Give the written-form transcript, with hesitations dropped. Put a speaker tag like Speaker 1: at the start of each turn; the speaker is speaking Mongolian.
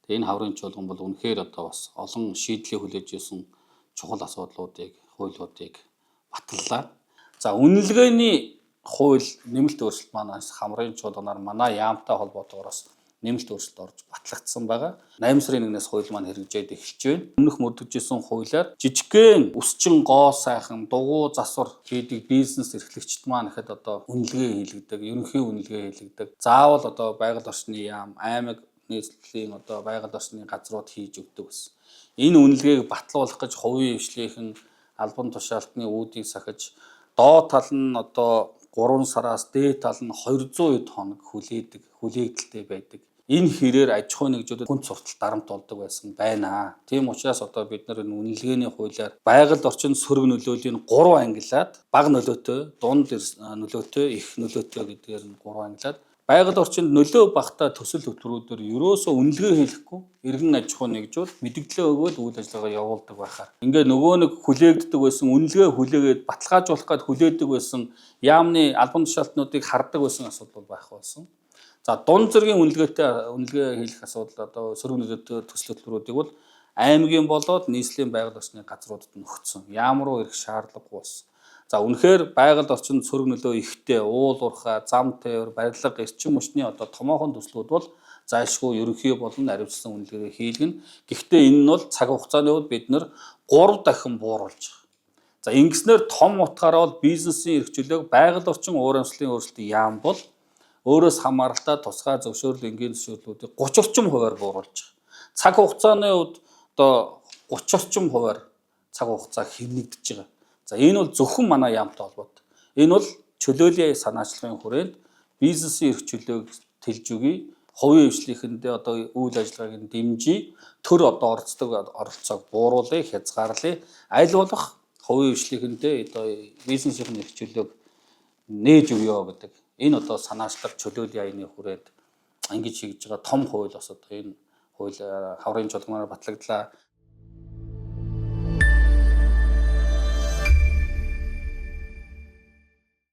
Speaker 1: Тэгээ энэ хаврын чуулган бол үнэхээр одоо бас олон шийдлийг хүлээж исэн чухал асуудлуудыг, хуулиудыг баталлаа. За, үнэлгээний хууль нэмэлт өөрчлөлт маань бас хамрын чуулганаар манай яамтай холбоотойгоор бас нэмэлт өөрчлөлт орж батлагдсан байгаа. 8 сарын 1-ээс хууль маань хэрэгжээд эхэлж байна. Өмнөх мөрдөж исэн хуулиар жижигхэн үсчин гоо сайхан дугуй засвар хийдэг бизнес эрхлэгчд маань ихэд одоо үнэлгээ хийлгэдэг, ерөнхий үнэлгээ хийлгэдэг. Заавал одоо байгаль орчны яам, аймаг нийслэлийн одоо байгаль орчны газрууд хийж өгдөг гэсэн. Энэ үнэлгээг батлуулах гэж хувийн хвшлийнхэн албан тушаалтны үүдийг сахиж доод тал нь одоо 3 сараас дээд тал нь 200 хоног хүлээдэг, хүлээгдэлтэй байдаг. Энэ хэрээр аж ахуйн нэгжүүдэд хүнд суртал дарамт болдог байсан байна. Тийм учраас одоо бид нар энэ үнэлгээний хуулиар байгаль орчин сөрөг нөлөөллийн 3 ангилаад бага нөлөөтэй, дунд нөлөөтэй, их нөлөөтэй гэдгээр нь 3 ангилаад байгаль орчинд нөлөө багатай төсөл хөтөлбөрүүдээр ерөөсөө үнэлгээ хийхгүй иргэн аж ахуйн нэгжүүд мэдэгдлээ өгөөл үйл ажиллагаа явуулдаг байхаар. Ингээ нөгөө нэг хүлээгддэг байсан, үнэлгээ хүлээгээд баталгаажуулах гээд хүлээдэг байсан яамны албан тушаалтнуудыг хардаг байсан асуудал байх болсон. За, дунд зэргийн үнэлгээтэй үнэлгээ хийх асуудал одоо сөрөг нөлөөтэй төсөл хөтөлбөрүүдийг бол аймгийн болоод нийслэлийн байгаль орчны газруудад нь өгсөн. Яам руу ирэх шаардлагагүй болсон. За, үнэхээр байгаль орчинд сөрөг нөлөө ихтэй уул уурхай, зам тээвэр, барилга, эрчим хүчний одоо томоохон төслүүд бол зайлшгүй ерөнхий болон наривчлсан үнэлгээгээ хийлгэнэ. Гэхдээ энэ нь бол цаг хугацааны хувьд бид нэр 3 дахин бууруулж байгаа. За, ингэснээр том утгаараа бол бизнесийн эрх чөлөөг байгаль орчин уур амьсгалын өөрчлөлтийн яам бол өөрөөс хамааралтай тусгай зөвшөөрөл, энгийн зөвшөөрлүүдийг 30 орчим хувиар бууруулж байгаа. Цаг хугацааны хувьд одоо 30 орчим хувиар цаг хугацаа хэмнэгдэж байгаа. За, энэ бол зөвхөн манай яамтай холбоотой. Энэ бол чөлөөлийн санаачлагын хүрээнд бизнесийн эрх чөлөөг тэлж өгье, хувийн хвшлийнхэндээ одоо үйл ажиллагааг нь дэмжиж, төр одоо оролцдог оролцоог бууруулъя, хязгаарлая. Аль болох хувийн хвшлийнхэндээ одоо бизнесийн эрх чөлөөг нээж өгье гэдэг. Энэ одоо санаачлаг чөлөөлийн аяны хүрээнд ингэж хийж байгаа том хууль бас одоо энэ хууль хаврын чуулганаар батлагдлаа.